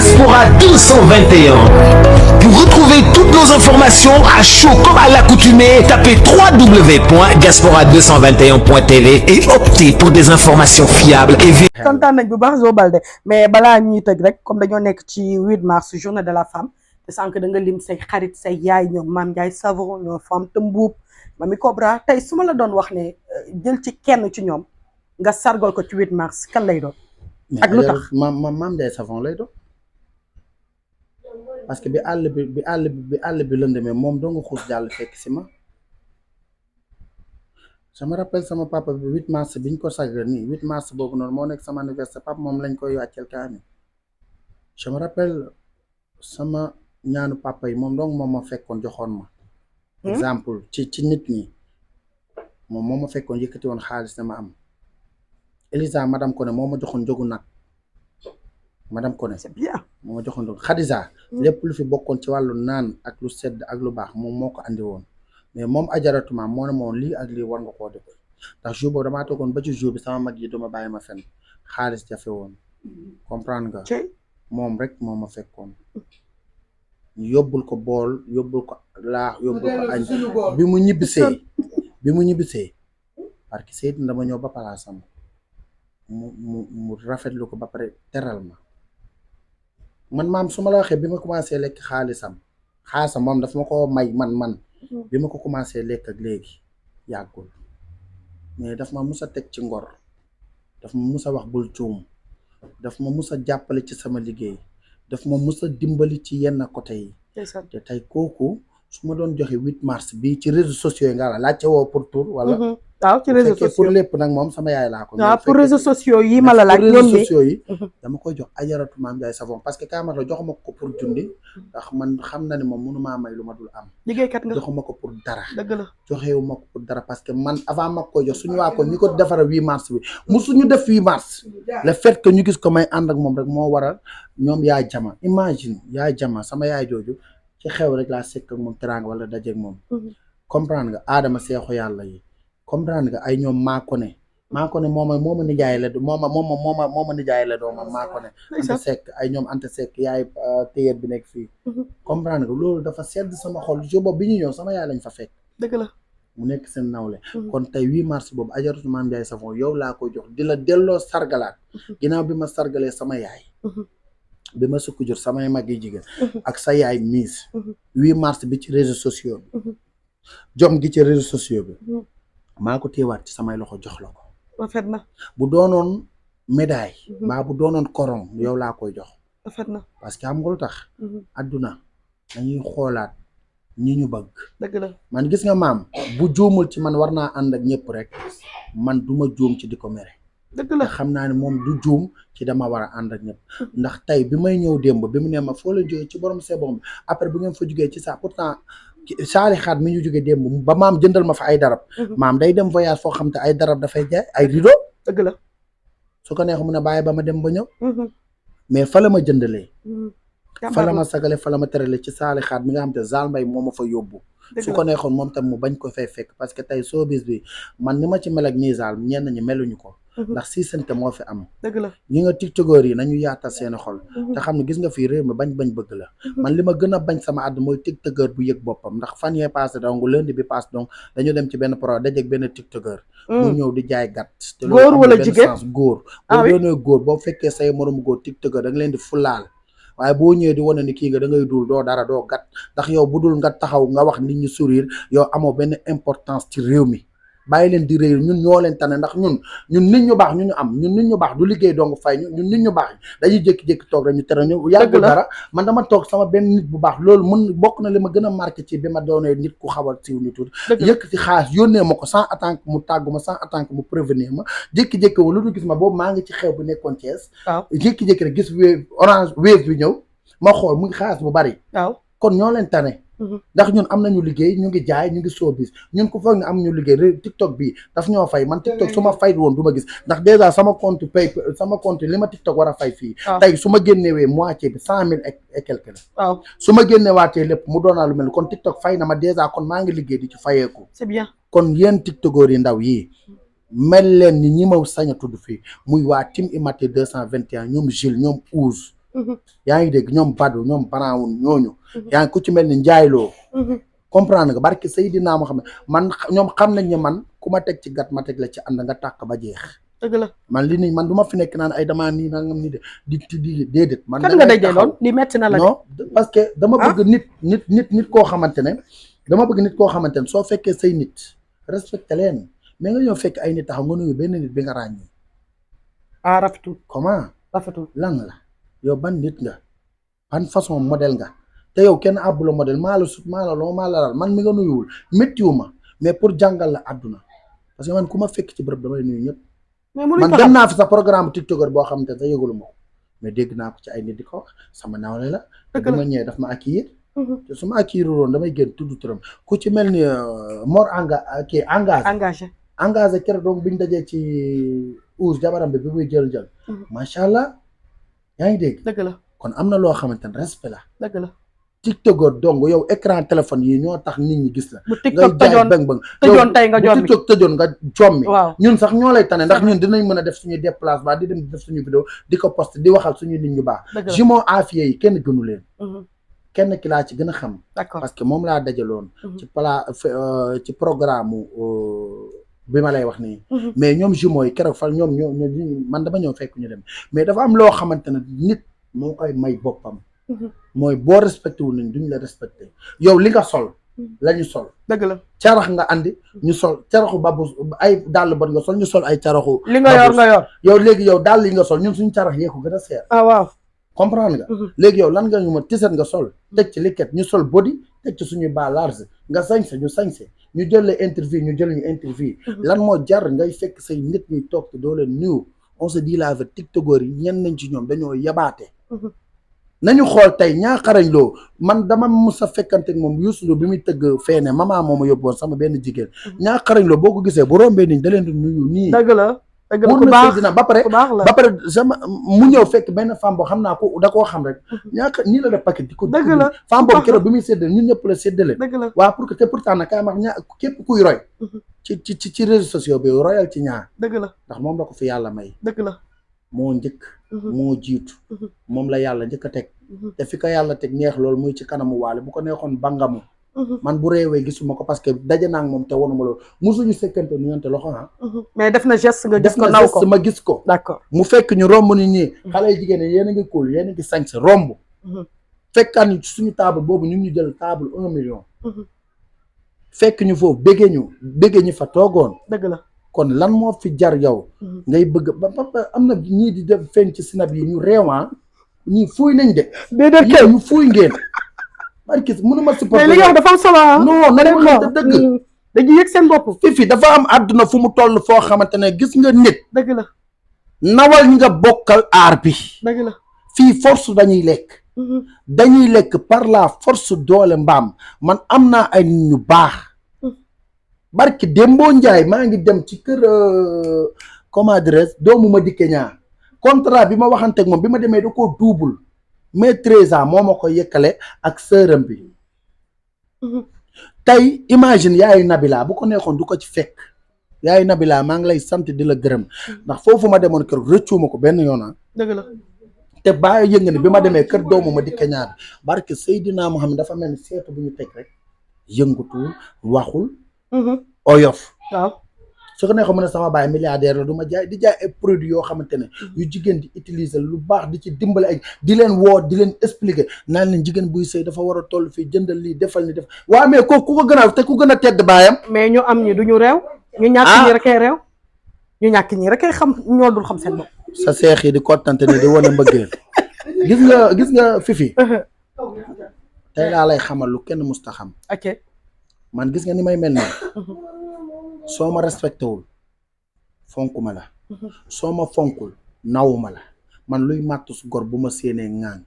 Diaspora 221. Pour retrouver toutes nos informations à chaud comme à l'accoutumée, tapez www.diaspora221.tv et optez pour des informations fiables et vérifiables. kontaan nañ bu baax Zo Baldé mais balaa ñuy tëj rek comme dañoo nekk ci 8 mars journée de la femme te sànq da nga lim say xarit say yaay ñoom Mame Ndiaye Savon ñoom Femme Tëmbuub Mami Cobra tey su ma la doon wax ne jël ci kenn ci ñoom nga sargal ko ci 8 mars kan lay doon. ak lu tax Mame Ndiaye Savon lay doon parce que bi àll bi lëndëmee moom doo nga xuus jàll fekk si ma. je me rappelle sama papa bi 8 mars biñ ko sagal nii 8 mars boobu noonu moo nekk sama anniversaire papa moom lañ koy wàcceel kaani. je me rappelle sama ñaanu papa yi moom donc moom ma fekkoon joxoon ma. exemple ci nit ñi moom ma fekkoon yëkkati woon xaalis dama am. Elisa madame Koné moo ma joxoon jógu nag madame Koné c'est bien moo ma joxoon jógu Khadija lépp lu fi bokkoon ci wàllu naan ak lu sedd ak lu baax moom moo ko andi woon mais moom ajaratuma moo ne moom lii ak lii war nga koo def ndax jour boobu damaa toogoon ba ci jour bi sama mag yi duma bàyyi ma fenn xaalis jafe woon comprendre nga moom rek moo ma fekkoon yóbbul ko bool yóbbul ko laax yóbbul ko añ bi mu ñibbisee parce que Seydou dama ñëw ba palaasam mu rafetlu ko ba pare teral ma man maam su ma la waxee bi ma commencé lekk xaalisam moom daf ma ko may man bi ma ko commencé lekk ak léegi yàggul mais daf ma mus a teg ci ngor daf ma mus a wax bul cuum daf ma mus a jàppale ci sama liggéey daf ma mus a dimbali ci yenn côté yi te tey kooku su ma doon joxe 8 mars bi ci réseaux sociaux yi nga la laajte woo pour tour wala waaw ci réseaux sociaux pour lépp nag moom sama yaay laa ko. waaw pour réseaux sociaux yi ma la laaj réseaux sociaux yi dama koy jox ajaratu Mame Ndiaye Savon parce que kaamar la joxuma ko pour jundi ndax man xam na ne moom mënumaa may lu ma dul am. liggéeykat nga joxuma ko pour dara. dëgg la joxewuma ko pour dara parce que man avant ma koy jox suñu waa ko ñi ko defara 8 mars bi musuñu def 8 mars le fait que ñu gis ko may ànd ak moom rek moo waral ñoom yaay jama imagine yaay jama sama yaay jooju ci xew rek laa sekk ak moom teraanga wala dajeeg moom comprendre nga aadama seexu yàlla yi comprendre nga ay ñoom maa ko ne mooma nijaay la mooma nijaay la doomam maa ko ne Anta Seck ay ñoom Anta Seck yaay téyeer bi nekk fii comprendre nga loolu dafa sedd sama xol jo boobu bi ñu ñëw sama yaay lañ fa fekk dëgg la mu nekk seen nawle kon tey 8 mars boobu ajaratu Mame Ndiaye Savon yow laa koy jox di la delloo sargalaat ginnaaw bi ma sargalee sama yaay bi ma sukk jot samay mag yi jigéen ak sa yaay miis 8 mars bi ci réseaux sociaux bi jom gi ci réseaux sociaux bi maa ko téewaat ci samay loxo jox la ko rafet na bu doonoon médaille mbaa bu doonoon koron yow laa koy jox rafet na parce que xam nga lu tax adduna dañuy xoolaat ñi ñu bëgg dëgg la man gis nga maam bu juumul ci man war naa ànd ak ñëpp rek man duma juum ci di ko mere dëgg la xam naa ne moom du juum ci dama war a ànd ak ñëpp ndax tey bi may ñëw démb bi mu ne ma foo la jógee ci borom sebon bi après bu ngeen fa jógee ci ça pourtant saali xaat mi ñu jógee démb ba maam jëndal ma fa ay darab maam day dem voyage foo xam te ay darab dafay jaay ay rideau dëgg la su ko neex mu ne bàyyi ba ma dem ba ñëw mais fa la ma jëndalee fa la ma sagale fa la ma terale ci saali xaat mi nga xam te Zal Mbay moo ma fa yóbbu su ko neexoon moom tam mu bañ ko fay fekk parce que tey showbiz bi man ni ma ci mel ak nii Zal ñenn ñi meluñu ko ndax siisante moo fi am dëgg la ñi nga tiktokeur yi nañu yaatal seeni xol te xam ne gis nga fii réew mi bañ bëgg la man li ma gën a bañ sama àdduna mooy tiktokeur bu yëg boppam ndax fan yee passé donc lundi bi passé donc dañu dem ci benn pro dajeeg benn tiktokeur mu ñëw di jaay gàtt te góor wala jigéen góor boo doonee góor boo fekkee say moromu góor tiktokeur da nga leen di fulaal waaye boo ñëwee di wane ni kii nga da ngay dul doo dara doo gàtt ndax yow bu dul nga taxaw nga wax nit ñi sourire yow amoo benn importance ci réew mi bàyyi leen di réew ñun ñoo leen tane ndax ñun nit ñu baax ñu am ñun nit ñu baax du liggéey dong fay ñun nit ñu baax dañuy jékki-jékki toog rek ñu tere ñu yàggul dara man dama toog sama benn nit bu baax loolu mën bokk na li ma gën a marqué ci bi ma doonee nit ku xaw a siiw ni tuuti yëkkati xaalis yónnee ma ko sans attendre mu tàggu ma sans attendre mu prévenir ma jékki-jékki lu dul gis ma boobu maa ngi ci xew bu nekkoon Thiès jékki-jékki rek gis orange wave bi ñëw ma xool mu ngi xaalis bu bari kon ñoo leen tane ndax ñun am nañu liggéey ñu ngi jaay ñu ngi showbiz ñun ku foog ne am ñu liggéey TikTok bi daf ñoo fay man TikTok su ma fay woon du ma gis ndax dèjà sama compte li ma TikTok war a fay fii tey su ma génnewee moitié bi 100 000 et quelque la su ma génnewaatee lépp mu doonaa lu mel kon TikTok fay na ma dèjà kon maa ngi liggéey di ci fayeeku c'est bien kon yéen tiktokeur yi ndaw yi mel leen ni ñi ma sañ a tudd fii muy waa Team Immaté 221 ñoom Gilles ñoom Ousse yaa ngi dégg ñoom Badou ñoom Banawun ñooñu yaa ngi ku ci mel ni njaayloo comprendre nga barke Seydina Muhammad man ñoom xam nañ ne man ku ma teg ci gat ma teg la ci ànd nga tàkk ba jeex dëgg la man li nii man du ma fi nekk naan ay damaa nii nangam nii de di déedéet man kan nga dajee lool li metti na la non parce que dama bëgg nit koo xamante ne dama bëgg nit koo xamante ne soo fekkee say nit respecté leen mais nga ñëw fekk ay nit taxaw nga nuyu benn nit bi nga ràññee rafetul comment rafetul lan la yow ban nit nga ban façon modèle nga te yow kenn àbbu la modèle maa la sut maa la loo maa la laal man mi nga nuyuwul méttiwu ma mais pour jàngal la àdduna parce que man ku ma fekk ci bërëb damay nuyu ñëpp man dem naa fi sa programme tiktoker boo xamante ne sa yëgalu ma ko mais dégg naa ko ci ay nit di ko wax sama nawle la te bu ma ñëwee daf ma accueillir te su ma accueillir woon damay génn tudd turam ku ci mel ni Mor engagé keroog donc biñ dajee ci ours jabaram bi muy jël macha allah yaa ngi dégg dëgg la kon am na loo xamante ne respect la dëgg la tiktoker dong yow écran téléphone yi ñoo tax nit ñi gis la bu tiktok tëjoon tey nga jommi bu tiktok tëjoon nga jommi waaw ñun sax ñoo lay tane ndax ñun dinañ mën a def suñuy déplacement di dem di def suñu vidéo di ko poste di waxal suñu nit ñu baax jumeaux affiés yi kenn gënu leen kenn ki laa ci gën a xam parce que moom laa dajaloon ci programme bi ma lay wax nii mais ñoom jumeaux yi keroog fal ñoom ñoo man dama ñëw fekk ñu dem mais dafa am loo xamante ne nit moo koy may boppam mooy boo respecté wul nañ duñ la respecté yow li nga sol la ñu sol dëgg la carax nga andi ñu sol caraxu babu ay dàll bon nga sol ñu sol ay caraxu li nga yor yow léegi yow dàll yi nga sol ñun suñu carax yee ko gën a seer waaw comprendre nga léegi yow lan nga ñu ma tiset nga sol teg ci liquette ñu sol body teg ci suñuy bas large nga sañse ñu sañse ñu jël la interview ñu jël ñu interview lan moo jar ngay fekk say nit ñuy toog te doo leen nuyu on se dit la vérité tiktokeur yi ñenn nañ ci ñoom dañoo yabaate nañu xool tey ñaaxarañ loo man dama mus a fekkante moom Youssou Ndour bi muy tëgg feene maman moo ma yóbbu woon sama benn jigéen ñaaxarañ loo boo ko gisee bu rombee niñ da leen di nuyu nii dëgg la ku baax dina ba pare sama mu ñëw fekk benn femme boo xam naa ko da koo xam rek ñaaka nii la def paquet di ko dëgg la femme boobu keroog bi muy séddale ñun ñëpp la séddale waaw pour que te pourtant nag kaay wax képp kuy roy ci réseaux sociaux bi royal ci ñaar dëgg la ndax moom la ko fi yàlla may dëgg la moo njëkk moo jiitu moom la yàlla njëkk a teg te fi ko yàlla teg neex loolu muy ci kanamu waale bu ko neexoon bangamu man bu réewee gisuma ko parce que daje naa ak moom te wonuma loolu musuñu sekkante nuñante loxo mais def na geste nga gis ko naw ko ma gis ko d'accord mu fekk ñu romb ni ñii xale yi jigéen yéen a ngi cool yéen a ngi sañse romb fekkaan ñu suñu table boobu ñu ngi jël table 1 million fekk ñu foofu béggee ñu fa toogoon dëgg la kon lan moo fi jar yow ngay bëgg ba am na ñii di def feeñ ci sinab yi ñu réewaan ñii fuuy nañ de déedéet ñu fuuy ngeen barki mënuma supporter mais li nga wax dafa am solo non na leen wax dëgg dañuy yëg seen bopp fi dafa am àdduna fu mu toll foo xamante ne gis nga nit dëgg la nawal ñi nga bokkal aar bi dëgg la fii force dañuy lekk par la force doole mbaam man am naa ay nit ñu baax barki Dembo Njaay maa ngi dem ci kër comment dirais doomu ma dikke ñaar contrat bi ma waxanteeg moom bi ma demee da koo double mais 13 ans moo ma ko yëkkale ak sëram bi tey imagine yaayu Nabila bu ko neexoon du ko ci fekk yaayu Nabila maa ngi lay sant di la gërëm ndax foofu ma demoon kër rëccuuma ko benn yoon dëgg la te bàyyi yënga ni bi ma demee kër doomu ma dikke ñaar barke Seydina Muhammad dafa mel ni seetu bu ñu teg rek yëngutul waxul oyof waaw su ko neexoon mu ne sama baay milliardaire la du ma jaay di jaay ay produits yoo xamante ne yu jigéen di utiliser lu baax di ci dimbali ay di leen woo di leen expliquer naan leen jigéen buy sëy dafa war a toll fii jëndal lii defal ni def waaw mais kooku ku ko gën a te ku gën a tedd baayam mais ñu am ñi duñu réew ñu ñàkk ñi rekay réew ñu ñàkk ñi rekay xam ñoo dul xam seen bopp sa seex yi di kottante ni di wane mbëggeel gis nga Fifi tey laa lay xamal lu kenn musta xam ok man gis nga ni may mel nii soo ma respecté wul fonk ma la soo ma fonkul nawuma la man luy màttu su gor bu ma séenee ŋaaŋ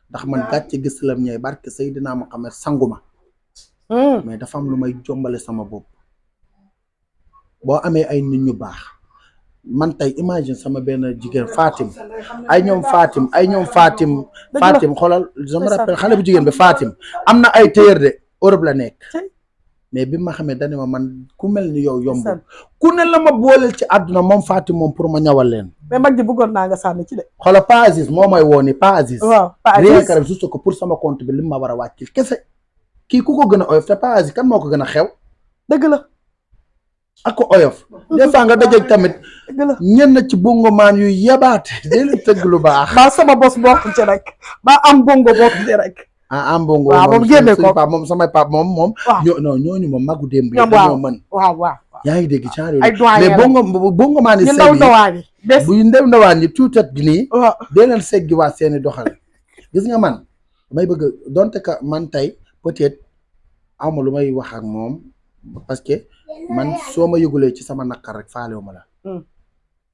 ndax man gàcce gis lam ñooy barke Seydina Muhammad sangu ma mais dafa am lu may jombale sama bopp boo amee ay nit ñu baax man tey imagine sama benn jigéen Fatim ay ñoom Fatim xoolal je me rappelle xale bu jigéen bi Fatim am na ay téyër de Europe la nekk mais bi ma xamee dañu ma man ku mel ni yow yombul ku ne la ma booleel ci àdduna moom Fatim moom pour ma ñawal leen. mais mag ji bëggoon naa nga sànni ci de. xoolal Pa Aziz moo may woo ni Pa Aziz. waaw Pa Aziz rien que rek juste que pour sama compte bi li ma war a wàccil kese kii ku ko gën a oyof te Pa Aziz kan moo ko gën a xew. dëgg la. ak ko oyof. des fois nga dajeeg tamit. dëgg la ñenn ci bongo maan yu yabaate dee leen tëgg lu baax. ba sama bos bokk ci rek ba am bongo bokk ci rek. ah am bongo waaw moom génne ko moom samay pap moom. waaw non ñooñu moom magu démb yi ñoom dañoo mën. waaw. yaa ngi dégg genre ay doyen mais bongo maan yi ñu ndaw ndawaan yi des bu ndew ndawaan yi tuutat gi nii. waaw dee leen seggi waa seeni doxal gis nga man damay bëgg donte que man tey peut-être awma lu may wax ak moom parce que man soo ma yëgulee ci sama naqar rek faalewu ma la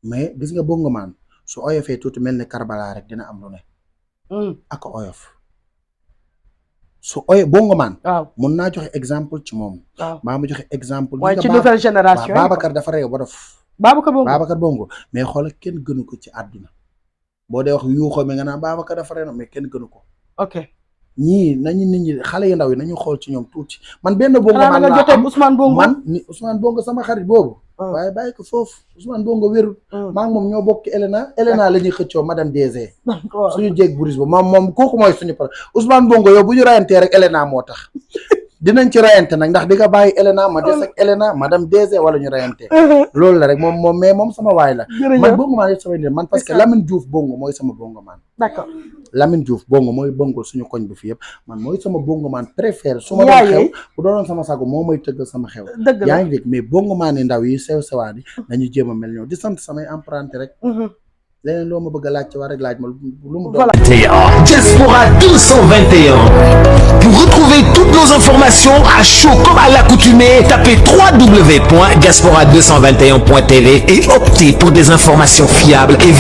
mais gis nga bongo maan su oyofee tuuti mel ni Karbala rek dina am lu ne ak oyof su oyof bongo maan waaw mun naa joxe exemple ci moom waaw maa ma joxe exemple mooy ci nouvelle génération Babacar dafa réew ba dof Babacar bongo mais xoolal kenn gënu ko ci àdduna boo dee wax yuuxoo mi nga naan Babacar dafa réew mais kenn gënu ko ok ñii nañu nit ñi xale yu ndaw yi nañu xool ci ñoom tuuti man benn bongo maan nga laa jotee am Ousmane Bongo man ni Ousmane Bongo sama xarit boobu waaye bàyyi ko foofu Ousmane Bongo wérul maa ngi moom ñoo bokk Elena la ñuy xëccoo madame DG suñu jéeg buris ba moom kooku mooy suñu par Ousmane Bongo yow bu ñu rayantee rek Elena moo tax dinañ ci rayante nag ndax di nga bàyyi Elena ma des ak Elena madame DG wala ñu rayante loolu la rek moom mais moom sama waay la man bongo maan yëpp sama nit man parce que Lamine Diouf bongo mooy sama bongo maan d'accord Lamine Diouf bongo mooy bongo suñu koñ bi fi yëpp man mooy sama bongo maan préféré su ma doon xew bu doonoon sama sago moo may tëggal sama xew yaa ngi dégg mais bongo maan yi ndaw yi sew sewaan yi nañu jéem a mel ñoo di sant samay emprunté rek leneen loo ma bëgg a laaj ci war rek laaj ma lu mu doon Diaspora 221. Pour retrouver toutes nos informations à chaud comme à l'accoutumée, tapez www.diaspora221.tv et optez pour des informations fiables et